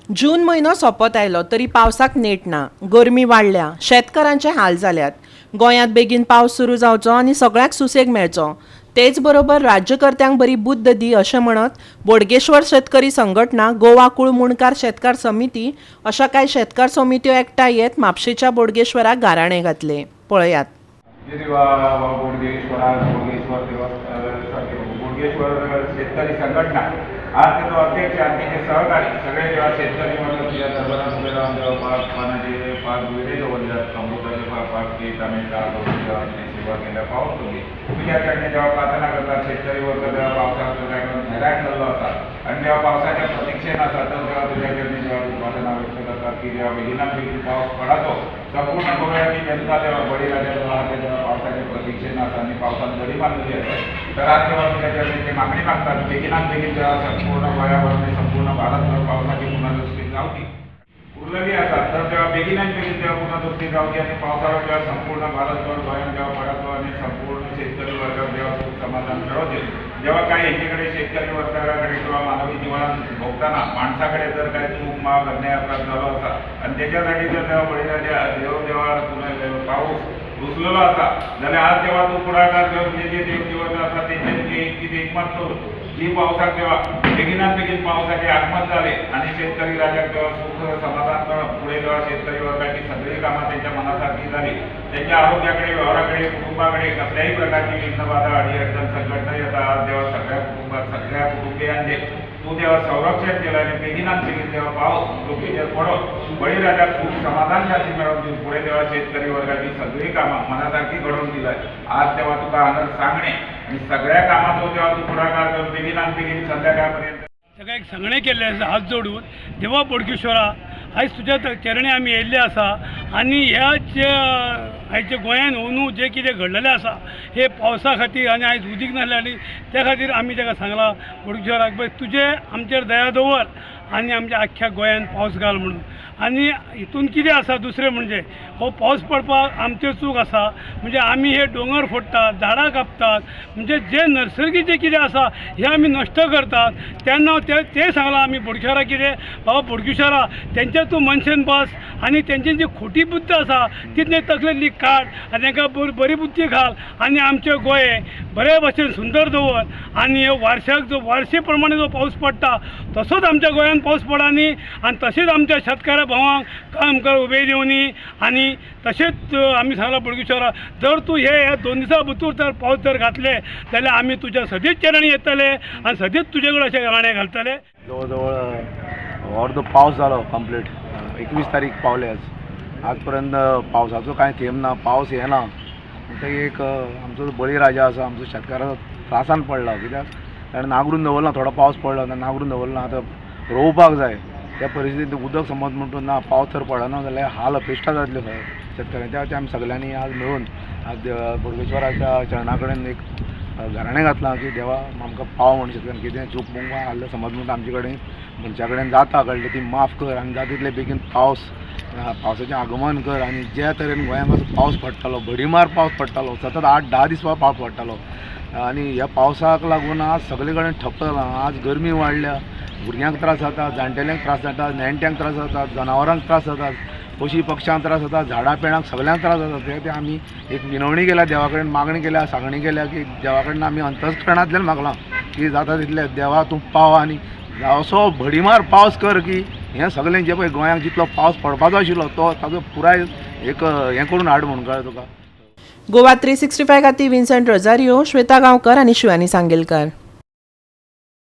जून म्हयनो सोंपत आयलो तरी पावसाक नेट ना. गरमी वाडल्या, शेतकारांचे हाल जाल्यात. गोंयांत बेगीन पावस सुरू जावचो आनी सगळ्याक सुसेग मेळचो, तेच बरोबर राज्यकर्त्यांक बरी बुद्द दी अशें म्हणत बोडगेश्वर शेतकरी संघटना, गोवा कुळ मुणकार शेतकार समिती अशा कांय शेतकार समित्यो एकठांय येत म्हापशेच्या बोडगेश्वराक गाराणें घातलें. पळयात. देवा बोडगेश्वरा, बोडगेश्वर देवस्थान, बोडगेश्वर शेतकरी संघटना, आज तेचो अध्यक्ष आनी तेचे सहकारी सगळे जेव्हा शेतकरी वर्ग तुझ्या दरबारात उभे रावन देवा पाच पानाचे पाच विडे दवरल्यात, अमृताचे पाच पाच केक आमी दाळ दवरून देवा तुजी सेवा केल्या पावस तुमी तुज्या चरणी जेव्हा प्रार्थना करतात. शेतकरी वर्ग जेव्हा पावसाक काय करून हैराण जाल्लो आसा आनी जेव्हा पावसाच्या प्रतीक्षेन आसा, तर तेव्हा तुझ्या चरणी जेव्हा तूं प्रार्थना व्यक्त करतात की जेव्हा बेगिनात बेगीन पावस पडाचो. संपूर्ण गोव्याची जनता जेव्हा बळीराजा जो आहा ते जेव्हा पावसाच्या प्रतीक्षेन आसा आनी पावसान दडी मारलेली आसा, तर आज जेव्हा तुझ्या चरणी ते मागणी मागतात, बेगिनात बेगीन जेव्हा संपूर्ण गोंयाभर आनी संपूर्ण भारतभर पावसाची पुनर्वृष्टी जावची. उरलेली आसा, तर तेव्हा बेगिनात बेगीन तेव्हा पुनर्वृष्टी जावची आनी पावसाळो जेव्हा संपूर्ण भारतभर गोंयांत जेव्हा पडाचो आनी संपूर्ण शेतकरी वर्गाक जेव्हा खूब समाधान मेळोवचें. जेव्हा काय हेंचे कडेन, शेतकरी वर्गाकडे किंवा मानवी जीवनात भोगताना माणसाकडे जर काय चूक माग अन्याय अपराध जालो आसा आनी तेच्या साठी जर तेव्हा बळीराजा देव देवा पुन्हा पाऊस रुसलेलो आसा जाल्यार आज जेव्हा तूं फुडाकार घेवन जे जे देव देवता आसा तेंचे तुजें एक कितें एकमत करून जी पावसाक जेव्हा बेगिनात बेगीन पावसाचे आगमन जाले आनी शेतकरी राजाक जेव्हा सुख समाधान मेळोन फुडें जेव्हा शेतकरी वर्गाची सगळी कामां त्यांच्या मनासारखी झाली, त्यांच्या आरोग्याकडे, व्यवहाराकडे, कुटुंबाकडे कसल्याही प्रकारची विघ्नबाधा, अडीअडचण, संकट न येता आज जेव्हा सगळ्या कुटुंबात सगळ्या कुटुंबियांचे तूं जेव्हा संरक्षण केलं आणि बेगिनात बेगीन जेव्हा पावस पृथ्वीचेर पडोन बळीराजाक खूब समाधान शांती मेळोवन दिवन फुडें जेव्हा शेतकरी वर्गाची सगळी कामां मनासारखी घडोवन दिलाय, आज तेव्हा तुका हांगा सांगणे आनी सगळ्या कामाचो जेव्हा तूं फुडाकार घेवन बेगिनात बेगीन संध्याकाळपर्यंत ताका एक सांगणें केल्लें आसा हात जोडून, देवा बोडगेश्वरा, आयज तुज्या चरणी आमी येयल्ले आसा आनी ह्या जे आयच्या गोंयान अंदू जें कितें घडलेलें आसा हे पावसा खातीर आनी आयज उदीक नासलें आनी त्या खातीर आमी ताका सांगलां बोडगेश्वराक, पळय तुजें आमचेर दया दवर आनी आमच्या आख्ख्या गोंयान पावस घाल म्हणून. आनी हितून कितें आसा, दुसरें म्हणजे हो पावस पडपाक आमचेर चूक आसा, म्हणजे आमी हे दोंगर फोडटात, झाडां कापतात, म्हणजे जे नैसर्गीक जें कितें आसा हें आमी नश्ट करतात. तेन्ना ते तें सांगलां आमी बोडगेश्वराक, कितें बाबा बोडगेश्वरा, तेंच्या तूं मनशेन बस आनी तेंची जी खोटी बुद्द आसा तितले तकलेंतली काड आनी तांकां बरी बुद्दी घाल आनी आमचें गोंय बरे भशेन सुंदर दवर. आनी वारशाक जो वारशे प्रमाणे जो पावस पडटा तसोच आमच्या गोंयान पावस पडानी आनी तशेंच आमच्या शेतकारा भावांक काम कर उबे दिवनी. आनी तशेंच आमी सांगलां बोडगेश्वरा, जर तूं हे ह्या 2 दिसां भितूर जर पावस जर घातले जाल्यार आमी तुज्या सदींच चरणी येतले आनी सदींच तुजे कडेन अशें गाणें घालतले. जवळ जवळ अर्दो पावस जालो कंप्लीट, 21 तारीख पावले आज. आजपर्यंत पावसाचो कांय थेंब ना, पावस येना. म्हणटकीर एक आमचो बळीराजा आसा, आमचो शेतकाराचो त्रासान पडला, कित्याक ताणें नागरून दवरला, थोडो पावस पडलो, नागरून दवरला, आतां रोवपाक जाय. त्या परिस्थितींत उदक समज म्हणटून ना, पावस जर पडना जाल्यार हाल अपेश्टा जातल्यो शेतकाऱ्यांक. त्या खातीर आमी सगल्यांनी आज मेळून आज बोडगेश्वराच्या चरणा कडेन एक गाराणें घातलां की देवा आमकां पाव म्हण, शेतकाऱ्यांक कितें चूक मुंग आहलें समज म्हणटा आमचे कडेन मनशा कडेन जाता कळ्ळें, ती माफ कर आनी जाता तितले बेगीन पावसाचें आगमन कर. आनी ज्या तरेन गोंयांत पावस पडटालो, भडीमार पावस पडटालो, सतत 8-10 दीस पावस पडटालो आनी ह्या पावसाक लागून आज सगळे कडेन ठप्प जालां. आज गरमी वाडल्या, भुरग्यांक त्रास जाता, जाणटेल्यांक त्रास जाता, नेणट्यांक त्रास जाता, जनावरांक त्रास जातात, पशी पक्ष्यांक त्रास जाता, झाडां पेडांक सगल्यांक त्रास जाता. ते खातीर आमी एक विनवणी केल्या, देवा कडेन मागणी केल्या, सांगणी केल्या की देवा कडेन आमी अंतस्करणांतल्यान मागलां की जाता तितलें देवा तूं पाव आनी असो भडीमार पावस कर की हें सगळें जें पळय गोंयांक जितलो पावस पडपाचो आशिल्लो तो ताजो पुराय एक हें करून हाड म्हणून, कळ्ळें तुका. गोवा 365 खातीर विन्संट रोजारियो, श्वेता गांवकर आनी शिवानी सांगेलकर.